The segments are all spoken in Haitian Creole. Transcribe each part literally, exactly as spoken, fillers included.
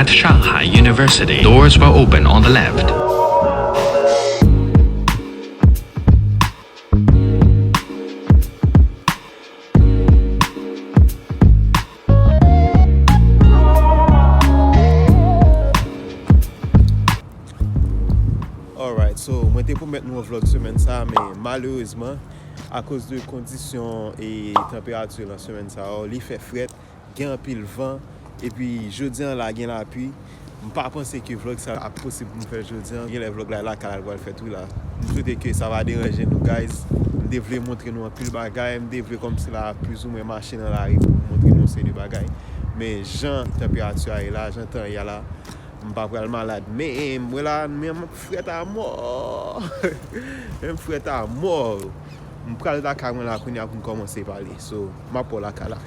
Shanghai University. Doors will open on the left. Alright, so mwen te pwomèt nou yon vlog semèn sa, men malerezman, akoz de kondisyon e tanperati lan semèn sa yo, li fè frèt, gen anpil van, epi jodi an la gen lapli. M pa panse ke vlog sa ap posib pou m fè l jodi an. Genlè vlog la lakay la l pral fèt wi la. M swete ke sa va deranje nou, guys. M te vle montre nou anpil bagay, m te vle kòmsi la plizoumwen mache nan lari pou m montre nou yon seri de bagay. Men jan tanperati a ye la, jan tan ye a la, m pa pral malad. Men mwen la, men m ap frèt amò. Men m frèt amò. M pral lakay mwen la kounye a pou m kòmanse pale. So, m ap wè w lakay la.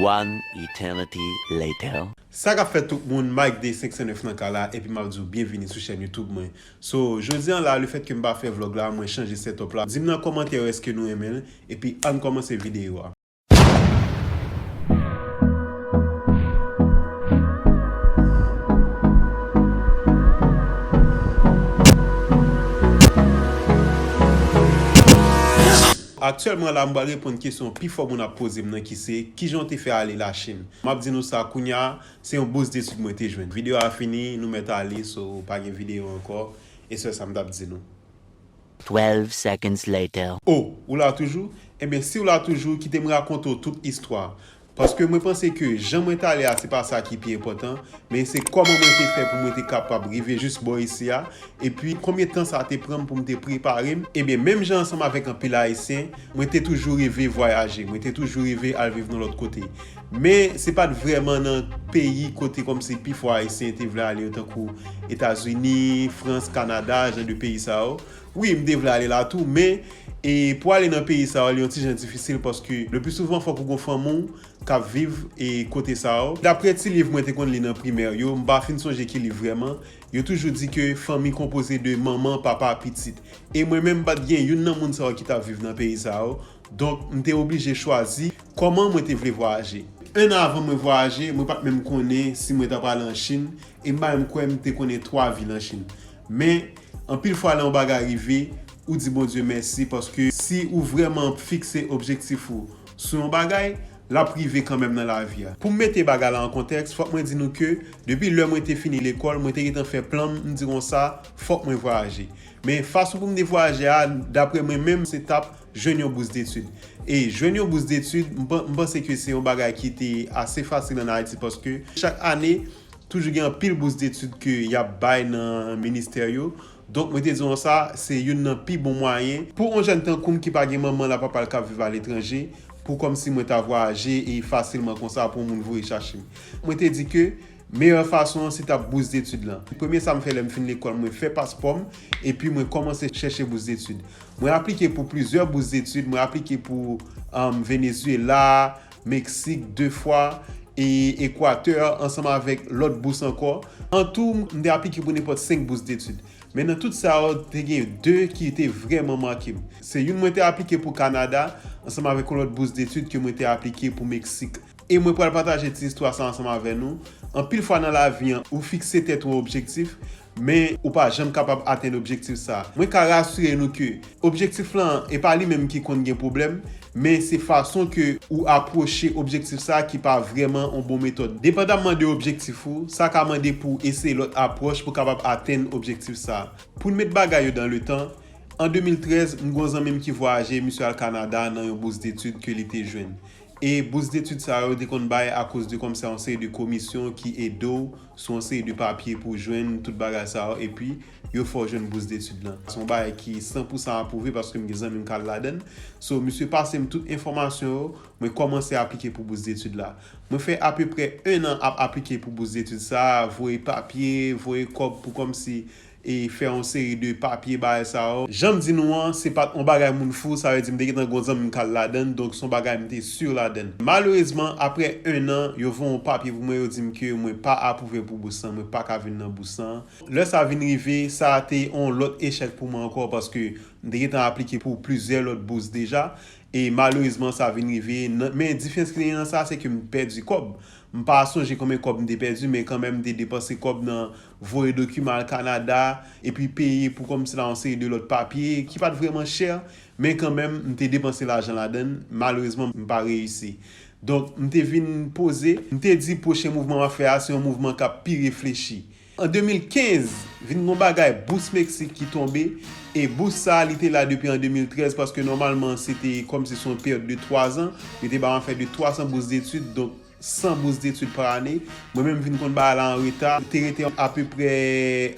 One eternity later. Sa k ap fèt tout moun, Mike de senk san nèf nan kay la, epi m ap di w byenvini sou chèn YouTube mwen. So, jodi an la, lefètke m pa fè vlog la, mwen chanje setup la. Di m nan kòmantè yo èske nou renmen l, epi ann kòmanse videyo a. Aktyèlman la, m pral reponn kesyon pifò moun ap poze m nan ki se, kijan w te fè ale Lachin? M ap di nou sa kounye a, se yon bous detid mwen te jwenn. Videyo a fini, nou mèt ale, so pa gen videyo ankò. E sèl sa m t ap di nou. Twelve seconds later. Oh, ou la toujou? Ebyen, si w la toujou, kite m rakonte w tout istwa. Paske mwen panse ke jan mwen t ale a, se pa sa ki pi enpòtan, men se kòman mwen te fè pou mwen te kapab rive jis bò isi a, epi konbyen tan sa te pran m pou m te prepare m. Ebyen, menm jan ansanm avèk anpil Ayisyen, mwen te toujou reve vwayaje, mwen te toujou reve al viv nan lòt kote. Men, se pa t vrèman nan peyi kote kòmsi pifò Ayisyen te vle ale yo, tankou Etazini, Frans, Kanada, jan de peyi sa yo. Wi, m te vle ale la tou, men e pou ale nan peyi sa yo, li yon ti jan difisil paske le pli souvan fòk ou gon fanmi w k ap viv e kote sa yo. Daprè ti liv mwen te konn li nan primè yo, m pa fin sonje ki liv vrèman, yo toujou di ke fanmi konpoze de manman, papa, pitit. E mwen menm m pa t gen youn nan moun sa yo ki t ap viv nan peyi sa yo. Donk, m te oblije chwazi kòman mwen te vle vwayaje. En an avan mwen vwayaje, mwen pa t menm konnen si mwen ta prale an Chin, e m pa menm kwè m te konnen twa vil an Chin. Men, anpil fwa lè yon bagay rive, ou di Bondye mèsi, paske si ou vrèman fikse objektif ou sou yon bagay, l ap rive kanmenm nan lavi a. Pou m mete bagay la an kontèks, fòk mwen di nou ke depi lè mwen te fini lekòl, mwen te gentan fè plan m, m di konsa, fòk mwen vwayaje. Men fason pou m te vwayaje a, daprè mwen menm, se t ap jwenn yon bous detid. E jwenn yon bous detid, m pan- m panse ke se yon bagay ki te ase fasil ann Ayiti paske chak ane, toujou gen anpil bous detid ke y ap bay nan ministè yo. Donk, mwen te di w sa, se youn nan pi bon mwayen. Pou yon jèn tankou m ki pa gen manman l ak papa l k ap viv aletranje, pou kòmsi mwen ta vwayaje e fasilman konsa pou yon moun voye chache m. Mwen te di ke meyè fason an se t ap bous detid lan. Premye sa m fè lè m fin lekòl, mwen fè paspò m, epi mwen kòmanse chèche bous detid. Mwen aplike pou plizyè bous detid, mwen aplike pou um, Venezuela, Meksik de fwa, e Ekwatè, ansanm avèk lòt bous ankò. An tou, m te aplike pou nenpòt senk bous detid. Men nan tout sa yo, te gen de ki te vrèman make m. Se youn mwen te aplike pou Kanada, ansanm avèk yon lòt bous detid ke mwen te aplike pou Meksik. E mwen pral pataje ti istwa sa ansanm avè nou. Anpil fwa nan lavi an, ou fikse tèt ou yon objektif, men ou pa janm kapab atenn objektif sa. Mwen ka rasire nou ke objektif lan, e pa li menm ki konn gen pwoblèm, Men se fason ke ou apwoche objektif sa a ki pa vrèman yon bon metòd. Depandamman de objektif ou, sa ka mande pou w eseye lòt apwòch pou w kapab atenn objektif sa a. Pou n met bagay yo dan le tan, an de mil trèz, m gen yon zanmi m ki vwayaje, misye al Kanada nan yon bous detid ke li te jwenn. E bous detid sa yo te konn bay akoz de kòmsi yon seri de komisyon ki ede w sou yon seri de papye pou w jwenn tout bagay sa yo, epi yo fè w jwenn bous detid lan. Se yon bagay ki san pou san apwouve paske m gen zanmi m k al ladan l. So, misye pase m tout enfòmasyon yo, mwen kòmanse aplike pou bous detid la. Mwen fè apeprè en an ap aplike pou bous detid sa, voye papye, voye kòb pou kòmsi e fè yon seri de papye bagay sa yo. Jan m di nou an, se pa t yon bagay moun fou, sa vle di m te gentan gon zanmi m k al ladan l, donk se yon bagay m te si ladan l. Malerezman, apre en an, yo voye yon papye pou mwen, yo di m ke mwen pa apwouve pou bous lan, mwen pa ka vin nan bous lan. Lè sa vin rive, sa te yon lòt echèk pou mwen ankò, paske m te gentan aplike pou plizyè lòt bous deja, e malerezman, sa vin rive. Nan- Men diferans ki te gen nan sa, se ke m pèdi kòb. M pa sonje konbyen kòb m te pèdi, men kanmenm m te depanse kòb nan voye dokiman al Kanada, epi peye pou kòmsi la yon seri de lòt papye ki pa t vrèman chè, men kanmenm m te depanse lajan ladan l, malerezman m pa reyisi. Donk, m te vin poze, m te di pwochen mouvman m ap fè a, se yon mouvman k ap pi reflechi. An de mil kenz, vin gon bagay, bous Meksik ki tonbe, e bous sa a, li te la depi an de mil trèz, paske nòmalman, se te kòmsi se yon peryòd de twa zan, yo te ba m afè de twa san bous detid, donk, san bous detid pa ane. Mwen menm vin konn bagay la an reta. Te rete apeprè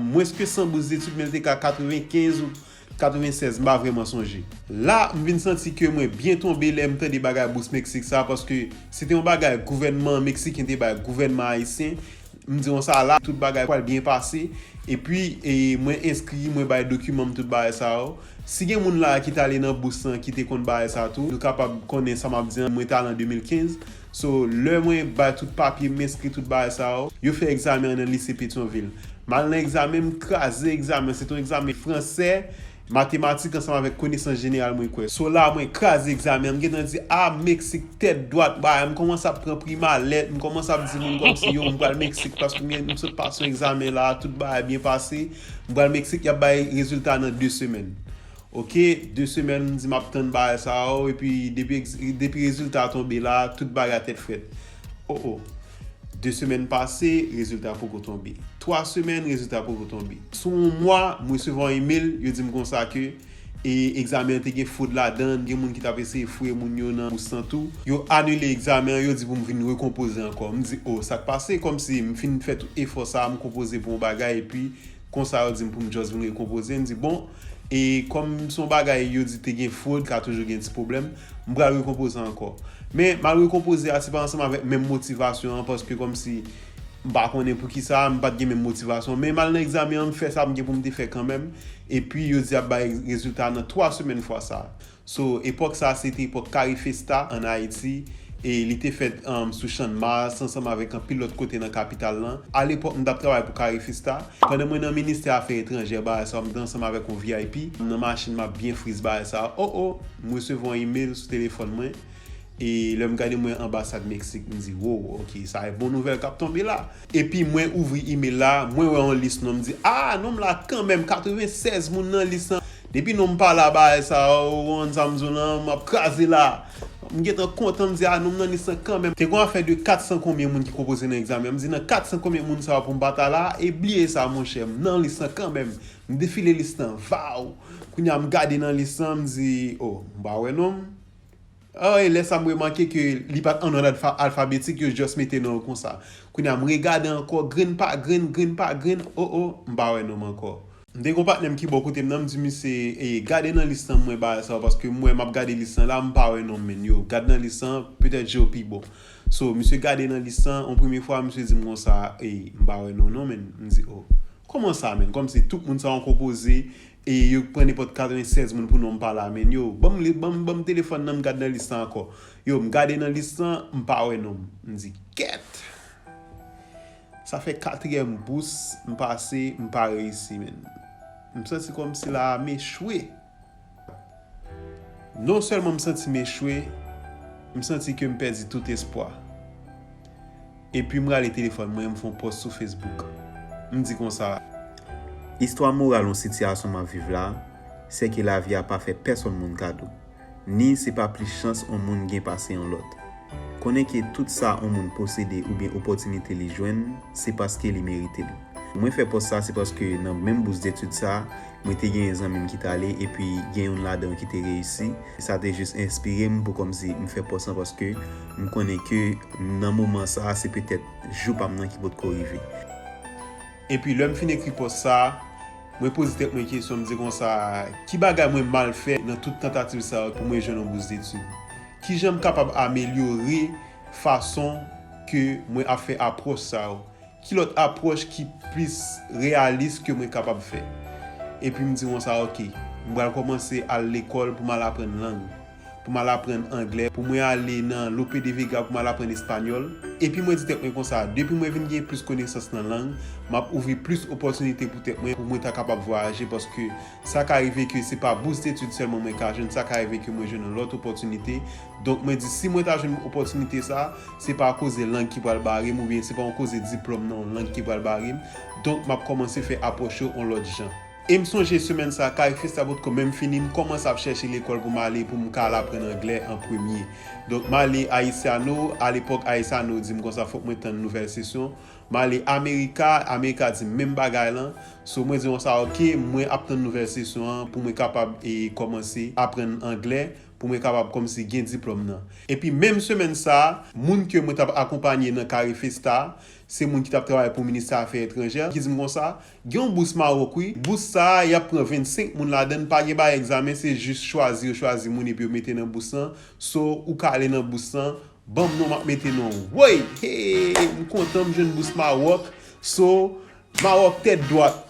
mwens ke san bous detid, men l te ka katrevenkenz ou katrevennsèz, m pa vrèman sonje. La, m vin santi ke mwen byen tonbe lè m tande bagay bous Meksik sa, paske se te yon bagay gouvènman meksiken te bay gouvènman ayisyen. M di konsa la, tout bagay pral byen pase. Epi, e, mwen enskri, mwen bay dokiman m, tout bagay sa yo. Si gen moun la ki t ale nan bous lan, ki te konn bagay sa tou, nou kapab konnen sa m ap di an, mwen t ale an de mil kenz. So, lè mwen bay tout papye, m enskri tout bagay sa yo, yo fè egzamen an nan lise Petyonvil. M al nan egzamen, m kraze egzamen, se te yon egzamen fransè, matematik ansanm avèk konesans jeneral mwen kwè. So la, mwen kraze egzamen an, m gentan di, a, Meksik, tèt dwat, bagay, m kòmanse ap pran pri malèt, m kòmanse ap di moun kòmsi, yo, m pral Meksik paske m, m sot pase yon egzamen la, tout bagay byen pase, m pral Meksik, y ap bay rezilta nan de semèn. Oke, de semèn, m di m ap tann bagay sa yo, epi depi, depi rezilta a tonbe la, tout bagay tèt frèt. O, o. De semèn pase, rezilta poko tonbe. Twa semèn, rezilta poko tonbe. Sou yon mwa, m resevwa yon imèl, yo di m konsa ke, e, egzamen an te gen fwod ladan l, gen moun ki t ap eseye fouye moun yo nan bous lan tou. Yo anile egzamen an, yo di pou m vin rekonpoze ankò. M di, o, sa k pase? Kòmsi m fin fè tout efò sa a, m konpoze pou yon bagay, epi konsa yo di m pou m just vin rekonpoze. M di, bon, e kòm se yon bagay yo di te gen fwod, ka toujou gen ti pwoblèm, m pral rekonpoze ankò. Men, m al rekonpoze a, se pa ansanm avèk menm motivasyon an, paske kòmsi m pa konnen poukisa, m pa t gen menm motivasyon. Men m al nan egzamen an, m fè sa m gen pou m te fè kanmenm. Epi, yo di y ap bay rezilta nan twa semèn fwa sa a. So, epòk sa a, se te epòk Carifesta ann Ayiti. E li te fèt, um, sou Channmas, ansanm avèk anpil lòt kote nan kapital lan. Alepòk, m t ap travay pou Carifesta. Pandan mwen nan ministè afè etranjè, bagay sa yo, m te ansanm avèk yon V I P. M nan machin, m ap byen friz bagay sa yo. O, o, m resevwa yon imèl sou telefòn mwen. E lè m gade, m wè anbasad Meksik, m di, wow, oke, sa e bon nouvèl k ap tonbe la. Epi mwen ouvri imèl la, mwen wè yon lis non, m di, a, non m la kanmenm, katrevennsèz moun nan lis lan. Depi non m pa la, bagay sa yo, w konn sa m di w lan, m ap kraze la. M gentan kontan, m di, a, non m nan lis lan kanmenm. Te gon afè de kat san konbyen moun ki konpoze nan egzamen an. M di, nan kat san konbyen moun sa yo pou m pa ta la, e bliye sa, monchè, m nan lis lan kanmenm. M defile lis lan, vaw! Kounye a, m gade nan lis lan, m di, o, m pa wè non m. Ah, e lè sa m remake ke li pa t an òd alfa-, alfabetik, yo just mete non yo konsa. Kounye a, m regade ankò, grenn pa grenn, grenn pa grenn, o, o, m pa wè non m ankò. M te gon patnè m ki bò kote m nan, m di misye, e, gade nan lis lan, m wè bagay sa yo, paske m wè m ap gade lis lan la, m pa wè non m, men yo, gad nan lis lan, petèt je w pi bon. So, misye gade nan lis lan, yon premye fwa, misye di m konsa, e, m pa wè non, non, men, m di, o. Kòman sa, menn? Kòmsi tout moun sa yo konpoze, e yo pran nenpòt katrevennsèz moun pou non m pa la, menn. Yo, ban m li-, ban m, ban m telefòn nan, m gad nan lis lan ankò. Yo, m gade nan lis lan, m pa wè non m. M di, kèt! Sa fè katriyèm bous m pase, m pa reyisi, menn. M santi kòmsi la a m echwe. Non sèlman m santi m echwe, m santi ke m pèdi tout espwa. Epi m rale telefòn mwen, m fè yon pòs sou Facebook. M di konsa, istwa moral yon sitiyasyon m ap viv la, se ke lavi a pa fè pèsonn moun kado. Ni se pa plis chans yon moun gen pase yon lòt. Konnen ke tout sa yon moun posede oubyen opòtinite li jwenn, se paske li merite l. Mwen fè pòs sa se paske nan menm bous detid sa, mwen te gen zanmi m ki t ale, epi gen youn ladan yo ki te reyisi. Sa te jis enspire m pou kòmsi m fè pòs lan, paske m konnen ke nan moman sa, se petèt jou pa m nan ki potko rive. Epi lè m fin ekri pòs sa, mwen poze tèt mwen kesyon, m di konsa, ki bagay mwen mal fè nan tout tantativ sa yo pou mwen jwenn yon bous detid? Kijan m kapab amelyore fason ke mwen ap fè apwòch sa yo? Ki lòt apwòch ki plis reyalis ke mwen kapab fè? Epi m di konsa, oke, m pral kòmanse al lekòl pou m al aprann lang, pou m al aprann anglè, pou mwen ale nan Lope de Vega pou m al aprann espanyòl. Epi mwen di tèt mwen konsa, depi mwen vin gen plis konesans nan lang, m ap ouvri plis opòtinite pou tèt mwen, pou mwen ta kapab vwayaje, paske sa ka rive ke se pa bous detid sèlman mwen ka jwenn, sa ka rive ke mwen jwenn yon lòt opòtinite. Donk mwen di, si mwen ta jwenn opòtinite sa, se pa koze lang ki pral bare m, oubyen se pa yon koze diplòm nan yon lang ki pral bare m. Donk m ap kòmanse fè apwòch yo yon lòt jan. E m sonje semèn sa, Carifest la potko menm fini, m kòmanse ap chèche lekòl pou m ale, pou m ka al aprann anglè an premye. Donk m ale Haitiano, alepòk Haitiano di m konsa fòk mwen tann nouvèl sesyon. M ale Amerika, Amerika di m menm bagay lan. So mwen di konsa, oke, mwen ap tann nouvèl sesyon an pou mwen kapab e kòmanse aprann anglè, pou mwen kapab kòmsi gen diplòm nan. Epi menm semèn sa, moun ke mwen t ap akonpanye nan Carifest la, se moun ki t ap travay pou ministè afè etranjè, ki di m konsa, gen yon bous Mawòk wi. Bous sa a, y ap pran vennsenk moun ladan l, pa gen bay egzamen, se jis chwazi, yo chwazi moun epi yo mete nan bous lan. So, ou ka ale nan bous lan, ban m non, m ap mete non. Woy! Hey! M kontan m jwenn bous Mawòk. So, Mawòk tèt dwat.